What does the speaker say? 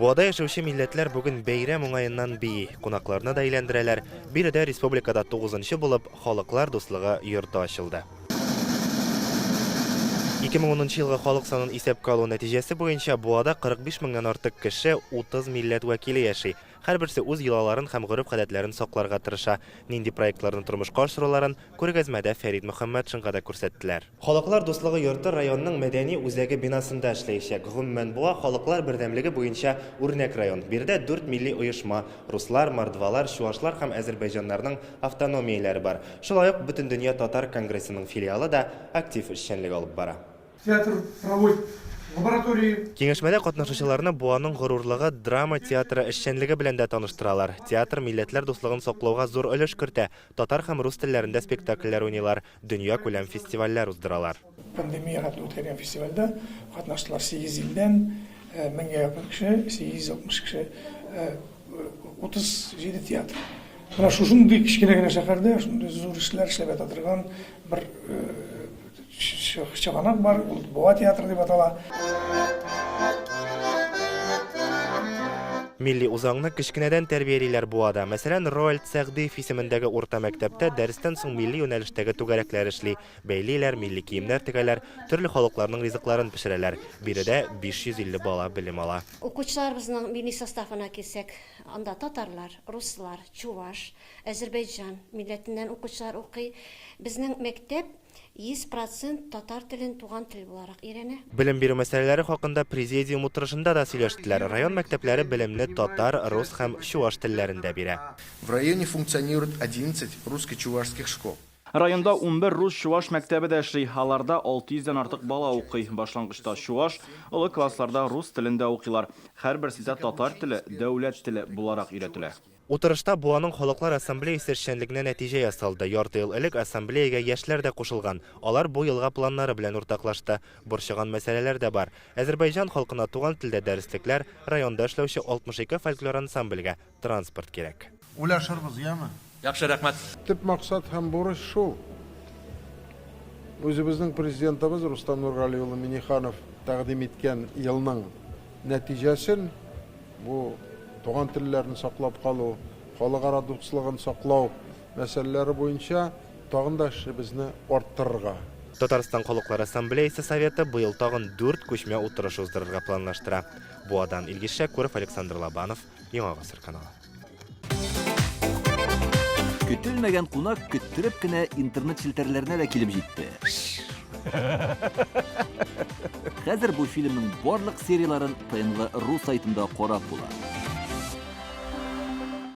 Буада яшәүче милләтләр бүген бәйрәм уңаеннан бии, кунакларны да әйләндерәләр. Биредә республикада тугызынчы булып Халыклар дуслыгы йорты ачылды. 2010 нчы елгы халык санын исәпкә алу нәтиҗәсе буенча Буада 45 меңнән артык кеше, 30 милләт вәкиле яши. Һәрберсе үз йолаларын һәм гореф-гадәтләрен сакларга тырыша. Нинди проектларны тормышка ашыруларын күргәзмәдә Фәрит Мөхәммәтшинга да күрсәттеләр. Халыклар дуслыгы йорты районның мәдәни үзәге бинасында эшләячәк. Гомумән, Буа, халыклар бердәмлеге буенча үрнәк район. Биредә дүрт милли оешма, руслар, мордвалар, чуашлар һәм әзербайҗаннарның автономияләре бар. Шулай ук Бөтендөнья татар конгрессының филиалы да актив эшчәнлек алып бара. Театр проводит лаборатории. Киңәшмәдә катнашучыларны Буаның горурлыгы драма театры эшчәнлеге белән дә таныштыралар. Театр милләтләр дуслыгын саклауга зур өлеш кертә, татар һәм рус телләрендә спектакльләр уйныйлар, Дөньякүләм фестивальләр уздыралар. Пандемия хәтле үткәргән фестивальдә катнаштылар 8 илдән, меңгә якын кеше, 860 кеше, 37 театр. Менә шушындый кечкенә генә шәһәрдә шундый зур эшләр эшләп ята торган бер чыганак бар, ул Буа театры дип атала. Милли үзаңны кечкенәдән тәрбиялиләр Буада. Мәсәлән, Роальд Сәгъдиев исемендәге урта мәктәптә дәрестән соң милли юнәлештәге түгәрәкләр эшли. Бәйлиләр, милли киемнәр тегәләр, төрле халыкларның ризыкларын пешерәләр. Биредә 550 бала белем ала. Укучыларыбызның милли составына килсәк, анда татарлар, руслар, чуваш, әзербәйҗан милләтеннән укучылар укый. Безнең мәктәп 100 процент татар телен туган тел буларак өйрәнә. Белем бирү мәсьәләләре хакында президиум утырышында да сөйләштеләр. Район мәктәпләре белемне татар, рус һәм чуаш телләрендә бирә. В районе функционирует 11 русско-чувашских школ. Районда 11 рус-чуваш мәктәбе дә эшли. Аларда 600 дән артык бала укый. Башлангычта чуваш, олы классларда рус телендә укыйлар. Һәрберсендә татар теле дәүләт теле буларак өйрәтелә. Утырышта Буаның Халыклар ассамблеясе эшчәнлегенә нәтиҗә ясалды. Ярты ел элек ассамблеягә яшьләр дә кушылган. Алар бу елга планнары белән уртаклашты. Борчыган мәсьәләләр дә бар. Әзербайҗан халкына туган телдә дәреслекләр, районда эшләүче 62 фольклор ансамбльгә транспорт кирәк. Уйлашырбыз, яме? Яхшы, рәхмәт. Төп максат һәм бурыч шул. Үзебезнең Президентыбыз Рустам Нургали улы Минниханов тәкъдим иткән елның нәтиҗәсен, Бу туган телләрне саклап калу, халыкара дуслыгын саклау мәсьәләләре буенча тагын да эшебезне арттырырга. Татарстан Халыклар Ассамблеясе Советы быел тагын дүрт күчмә утырыш уздырырга планлаштыра. Буадан Илгиз Шәкүров, Александр Лобанов, Яңа Гасыр каналы. Көтелмәгән кунак көттереп кенә интернет челтәрләренә дә килеп җитте. Хәзер бу фильмның барлык серияләрен ТНВ ру сайтында карап була.